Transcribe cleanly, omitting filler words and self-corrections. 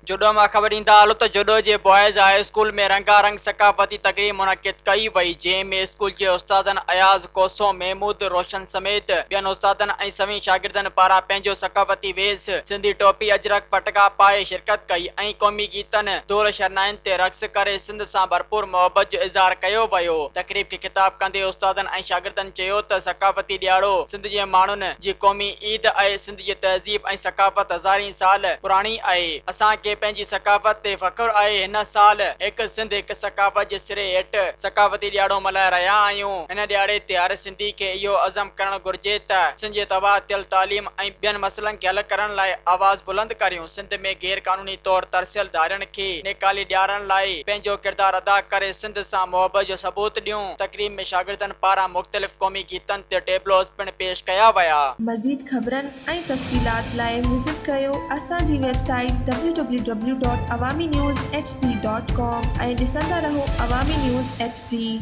جوڏو مان خبر ڏيندا هلو ته جوڏو جي بوائز هاء اسڪول ۾ رنگا رنگ ثقافتي تقريب منعقد ڪئي وئي جنهن ۾ اسڪول جي استادن اياز کوسو، محمود روشن سميت ٻين استادن ۽ سوين شاگردن پاران پنهنجو ثقافتي ويس سنڌي ٽوپي اجرڪ پٽڪا پائي شرڪت ڪئي ۽ قومي گيتن ڍول شرنائين تي رقص ڪري سنڌ سان ڀرپور محبت جو اظهار ڪيو ويو تقريب کي خطاب ڪندي استادن ۽ شاگردن چيو ته ثقافتي ڏهاڙو سنڌ جي ماڻهن جي قومي عيد آهي سنڌ جي تهذيب ۽ ثقافت هزارين سال پراڻي آهي. اسان کي پنهنجي ثقافت تي فخر آهي. هن سال هڪ سنڌ هڪ ثقافت جي سري هيٺ ثقافتي ڏهاڙو ملهائي رهيا آهيون. هن ڏهاڙي تي هر سنڌي کي اهو عزم ڪرڻ گهرجي ته سنڌ جي تباهه ٿيل تعليم ۽ ٻين مسئلن کي حل ڪرڻ لاء آواز بلند ڪريون. سنڌ ۾ غير قانوني طور ترسيل ڌارين کي نيڪالي ڏيارڻ لاء پنهنجو ڪردار ادا ڪري سنڌ سان محبت جو ثبوت ڏيون. تقريب ۾ شاگردن پاران مختلف قومي گيتن تي ٽيبلوز پڻ پيش ڪيا ويا. مزيد خبرن ۽ تفصيلات لاء وزٽ ڪريو اسان جي website W W W dot Awami news H D dot com ۽ ڏسندا رهو عوامي نيوز ايڇ ڊي.